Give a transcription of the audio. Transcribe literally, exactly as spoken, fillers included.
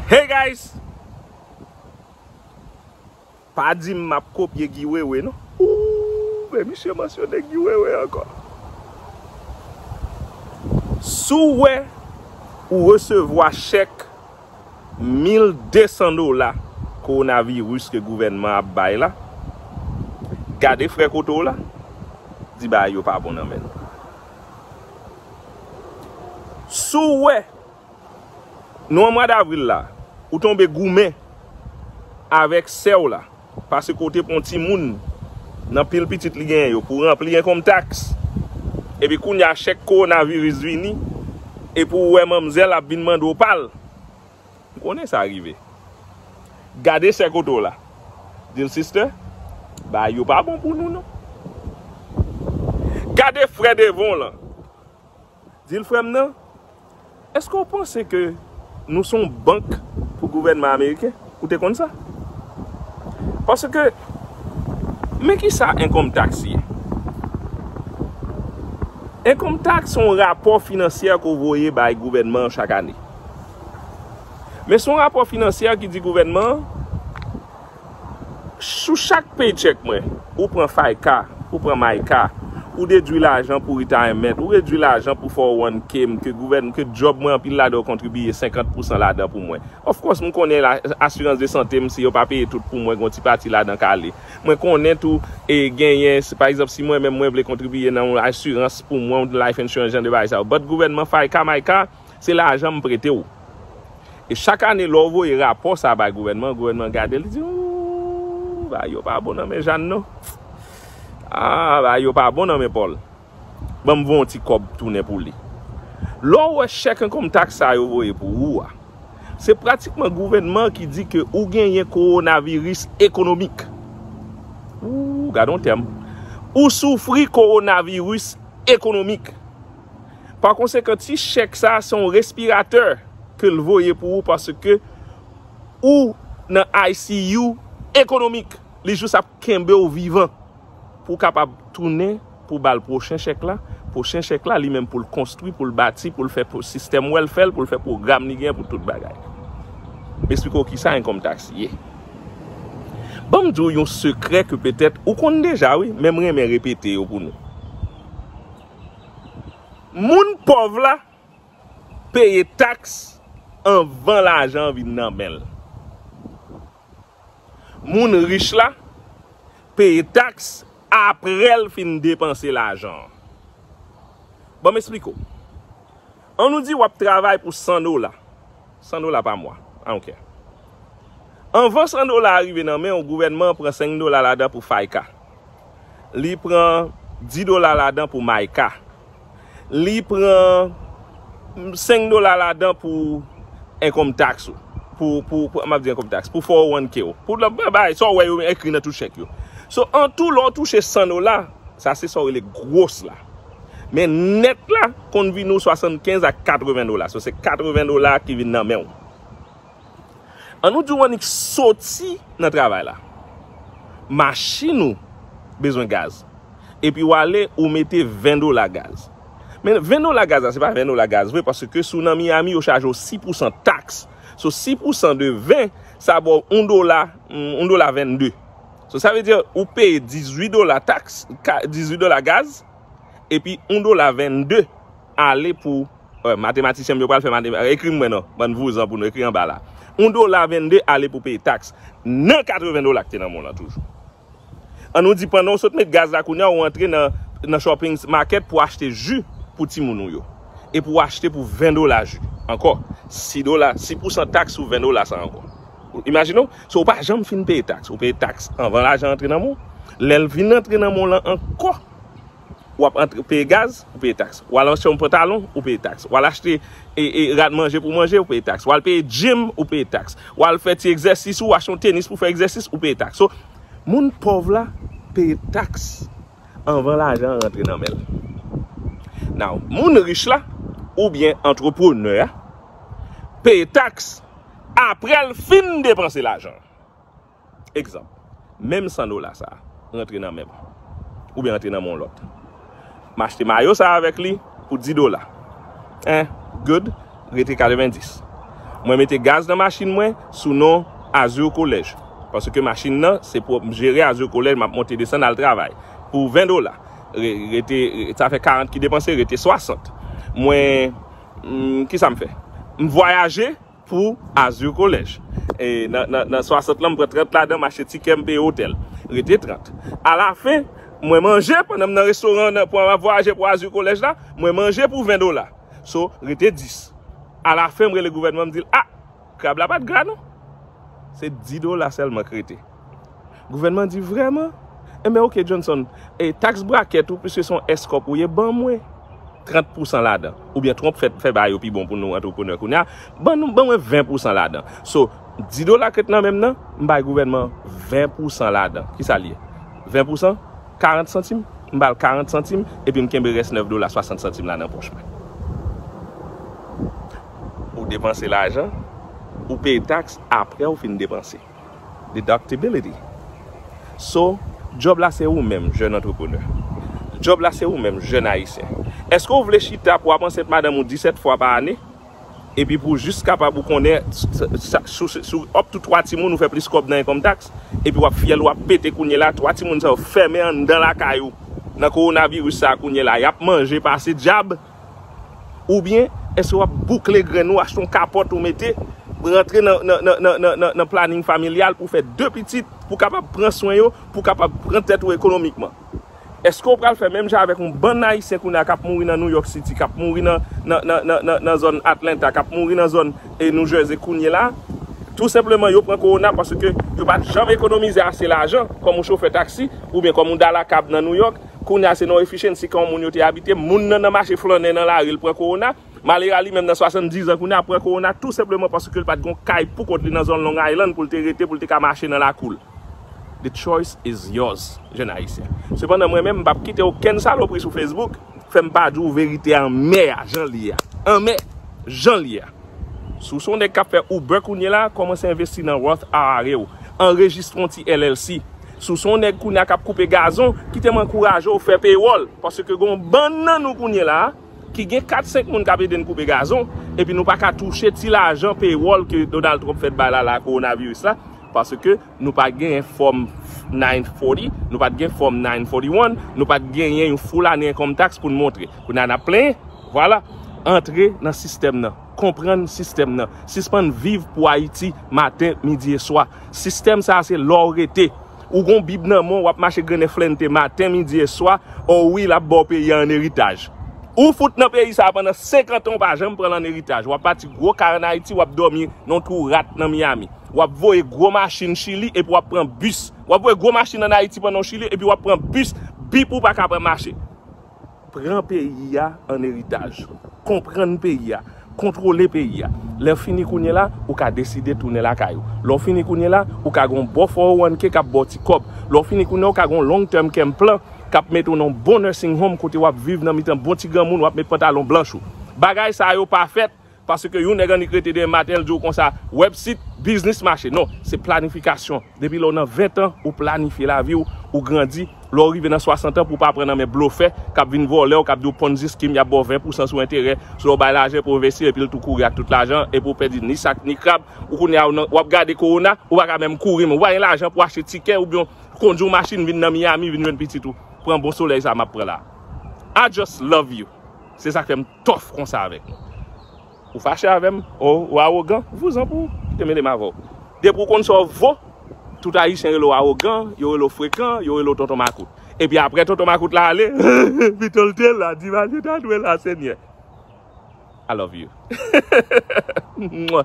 Hey guys! Pa di m m ap kopye Guy Wewe non. Ooh, men misye mansyone Guy Wewe ankò. Si w wè ou resevwa chèk mil de san dola kowonaviris ke gouvènman ap bay la, gade frè kote w la, di bagay yo pa bon nan men l. Si w wè nou an mwa davril la, ou tonbe goumen avèk sè w la, paske w te pran yon timoun nan pil pitit li genyen yo pou ranpli enkonm taks. Epi kounye a chèk kowonaviris vini, epi w wè manmzèl ap vin mande w pa l. M konnen sa rive. Gade sè kote w la. Di l, "Sister, bagay yo pa bon pou nou non." Gade frè devan w lan. Di l, "Frè m nan, èske w panse ke nou se yon bank pou gouvènman ameriken?" Ou te konn sa? Paske, men ki sa enkonm taks ye? Enkonm taks se yon rapò finansyè ke w voye bay gouvènman an chak ane. Men se yon rapò finansyè ki di gouvènman an, sou chak paycheck mwen, ou pran FICA, ou pran MICA, ou dedwi lajan pou retirement, ou dedwi lajan pou four oh one K m, ke gouvèn, ke djòb mwen anpil ladan yo kontribiye senkant pousan ladan pou mwen. Of course, m konnen la, asirans de sante m, si yo pa peye tout pou mwen, gon ti pati ladan k ale. Mwen konnen tou, e genyen, si, pa egzanp, si mwen menm mwen vle kontribiye nan yon asirans pou mwen, yon life insurance, jan de bagay sa yo. But gouvènman FICA, MICA, se lajan m prete w. E chak ane, lè w voye rapò sa bay gouvènman, gouvènman gade l, li di, "Ooh, bagay yo pa bon nan men Jàn non. Ah, bagay yo pa bon nan men Pòl. Ban m voye yon ti kòb tounen pou li." Lè w wè chèk enkonm taks sa yo voye pou ou a, se pratikman gouvènman ki di ke ou genyen kowonaviris ekonomik. Ooh, gade yon tèm. Ou soufri kowonaviris ekonomik. Pa konsekan, ti chèk sa a se yon respiratè ke l voye pou ou, paske ou nan I C U ekonomik. Li jis ap kenbe w vivan pou w kapab tounen pou w ba l pwochen chèk la. Pwochen chèk la, li menm pou l konstwi, pou l bati, pou l fè sistèm welfare l, pou l fè pwogram li gen pou tout bagay. M esplike w kisa enkonm taks ye. Ban m di w yon sekrè ke petèt ou konn deja, wi, men m renmen repete yo pou nou. Moun pòv la peye taks anvan lajan an vin nan men l. Moun rich la peye taks apre l fin depanse lajan an. Ban m esplike w. An nou di w ap travay pou san dola. San dola pa mwa. I don't care. Anvan san dola a rive nan men w, gouvènman an pran senk dola ladan pou FICA. Li pran dis dola ladan pou MICA. Li pran senk dola ladan pou enkonm taks ou. Pou, pou, pou, m ap di enkonm taks, pou four oh one K ou. Pou lòt bagay, sa w wè yo ekri nan tout chèk yo. So, an tou, lè w touche san dola, sa se sa w rele gwos la. Men nèt la, konn vin ou swasannkenz a katreven dola. So, se katreven dola ki vin nan men w. An nou di w annik soti nan travay la. Machin ou bezwen gaz. Epi w ale, ou mete ven dola gaz. Men ven dola gaz la, se pa ven dola gaz vre, paske si w nan Miami, yo chaje w sis pousan taks. So, sis pousan de ven, sa ba w yon dola, yon dola vennde. So, sa vle di, ou peye dizuit dola taks, ka, dizuit dola gaz, epi yon dola vennde ale pou, eh, matematisyen m yo pral fè matema-, ekri m mwen non, bann vouzan pou nou ekri anba la. Yon dola vennde ale pou peye taks nan katreven dola ki te nan men w lan toujou. An nou di pandan w sot met gaz la kounye a, ou antre nan, nan shopping market pou achte ji pou timoun ou yo. Epi w achte pou ven dola ji. Ankò, sis dola, sis pousan taks sou ven dola sa ankò. Imajine w, so ou pa janm fin peye taks. Ou peye taks anvan lajan antre nan men w. Lè l vin antre nan men w lan ankò, w ap antre, peye gaz, ou peye taks. W al achte yon pantalon, ou peye taks. W al achte, e, e, rad manje pou manje, ou peye taks. W al peye gym, ou peye taks. W al fè ti egzèsis ou, achte yon tenis pou fè egzèsis, ou peye taks. So, moun pòv la peye taks anvan lajan an rantre nan men l. Now, moun rich la, oubyen antreprenè a, peye taks apre l fin depanse lajan. Egzanp, menm san dola sa a rantre nan men m, oubyen rantre nan men yon lòt. M achte mayo sa a avèk li pou dis dola. Hein, good, rete katrevenndis. Mwen mete gaz nan machin mwen sou non Azur College. Paske machin nan, se pou m jere Azur College, m ap monte desann al travay. Pou ven dola. Re- Rete, sa fè karant ki depanse, rete swasant. Mwen, mm, ki sa m fè? M vwayaje pou Azur College. E nan, nan, nan swasant lan, m pran trant ladan, m achte tikè, m peye otèl. Rete trant. Alafen, mwen manje, pandan m nan restoran, nan, pou m ap vwayaje pou Azur College la, mwen manje pou ven dola. So, rete dis. Alafen, m rele gouvènman, m di l, a, krab la pa t gra non. Se dis dola sèlman k rete. Gouvènman di, vrèman? Enben, oke, Johnson, e taks brakèt ou, piske se yon S corp ou ye, ban mwen trant pousan ladan. Oubyen Trump fè, fè bagay yo pi bon pou nou antreprenè kounye a, ban nou, ban mwen ven pousan ladan. So, dis dola k ret nan men m nan, m bay gouvènman ven pousan ladan. Ki sa l ye? Ven pousan? Karant santim? M ba l karant santim, epi m kenbe rès nèf dola swasant santim la nan pòch mwen. Ou depanse lajan, ou peye taks, apre ou fin depanse. Deductibility. So, djòb la se ou menm, jèn antreprenè. Djòb la se ou menm, jèn ayisyen. Èske w vle chita pou w ap ansent madanm ou disèt fwa pa ane? Epi pou w jis kapab ou konnen, s- s- sa- sou, sou, sou up to twa timoun, ou fè plis kòb nan income tax, epi w ap fyèl, w ap pete kounye la, twa timoun sa yo fèmen anndan lakay ou, nan kowonaviris sa a kounye la, y ap manje pase dyab, oubyen èske w ap boukle grenn ou, achte yon kapòt ou mete, rantre nan, nan, nan, nan, nan, nan, nan planning familyal pou fè de pitit, pou kapab pran swen yo, pou kapab pran tèt ou ekonomikman? Èske w pral fè menm jan avèk yon bann Ayisyen kounye a k ap mouri nan New York City, k ap mouri nan, nan, nan, nan, nan, nan zòn Atlanta, k ap mouri nan zòn, e, New Jersey kounye la? Tou senpleman, yo pran kowona paske yo pa t janm ekonomize ase lajan kòm yon chofè taksi oubyen kòm yon dala kab nan New York. Kounye a, se nan efficiency kan yon moun yo te abite. Moun nan nan mache flannen nan lari, l pran kowona. Malera li menm nan swasanndiz an kounye a pran kowona tou senpleman paske l pa t gen yon kay pou kont li nan zòn Long Island pou l te rete, pou l te ka mache nan lakou l. The choice is yours, jèn ayisyen. Sepandan, mwen menm, m p ap kite okenn salopri sou Facebook fè m pa di w verite anmè a, jan l ye a. Anmè, jan l ye a. Si w se yon nèg k ap fè Uber kounye la, kòmanse envesti nan Roth I R A w. Anrejistre yon ti L L C. Si w se yon nèg kounye a k ap koupe gazon, kite m ankouraje w fè pewòl. Paske gen yon bann nan nou kounye la, ki gen kat senk moun k ap ede n koupe gazon, epi nou pa ka touche ti lajan pewòl ke Donald Trump fèk bay la, la kowonaviris la, paske nou pa t genyen fòm nine forty, nou pa t gen fòm nine forty-one, nou pa t genyen yon full ane income tax pou n montre. Kounye a n ap plenyen. Vwala. Antre nan sistèm nan. Konprann sistèm nan. Sispann viv pou Ayiti maten, midi e swa. Sistèm sa a se la w rete. Ou gon Bib nan men w, w ap mache grennen flennte maten, midi e swa. O wi, l ap ba w peyi a an eritaj. Ou fout nan peyi sa a pandan senkant an, ou pa janm pran l an eritaj. W ap bati gwo kay ann Ayiti, w ap dòmi nan twou rat nan Miami. W ap voye gwo machin Chili epi w ap pran bis. W ap voye gwo machin ann Ayiti pandan w Chili epi w ap pran bis, bip ou pa ka pran mache. Pran peyi a an eritaj. Konprann peyi a. Kontwole peyi a. Lè w fini kounye la, ou ka deside tounen lakay ou. Lè w fini kounye la, ou ka gen yon bon four oh one k k ap ba w ti kòb. Lè w fini kounye a, ou ka gen yon long term care plan k ap mete w nan yon bon nursing home kote w ap viv nan mitan bon ti granmoun, w ap met pantalon blanch ou. Bagay sa yo pa fèt paske yon nèg annik rete demen maten, l di w konsa, website, biznis mache. Non, se planifikasyon. Depi lè w nan ven tan, ou planifye lavi w, ou grandi. Lè w rive nan swasant an, pou w pa pran nan men blofè k ap vin vòlè w, k ap di w Ponzi scheme, y ap ba w ven pousan sou enterè. So lè w bay lajan pou envesti, epi l tou kouri ak tout lajan, epi w pèdi ni sak ni krab. Ou kounye a, w nan- w ap gade kowona, ou pa ka menm kouri, men ou pa gen lajan pou achte tikè oubyen kondui yon machin vin nan Miami, vin jwenn pitit ou. Pran bon solèy sa m ap pran la. I just love you. Se sa k fè m tough konsa avèk nou. Ou fache avè m, ou, ou awogan, vouzan pou ou, kite mele m avè w. Depi w konn sa w vo, tout Ayisyen rele w awogan, yo rele w frekan, yo rele w tonton makout. Epi apre tonton makout la ale, Vito l te la, Divalye ta dwe la, Senyè. I love you. Mwa.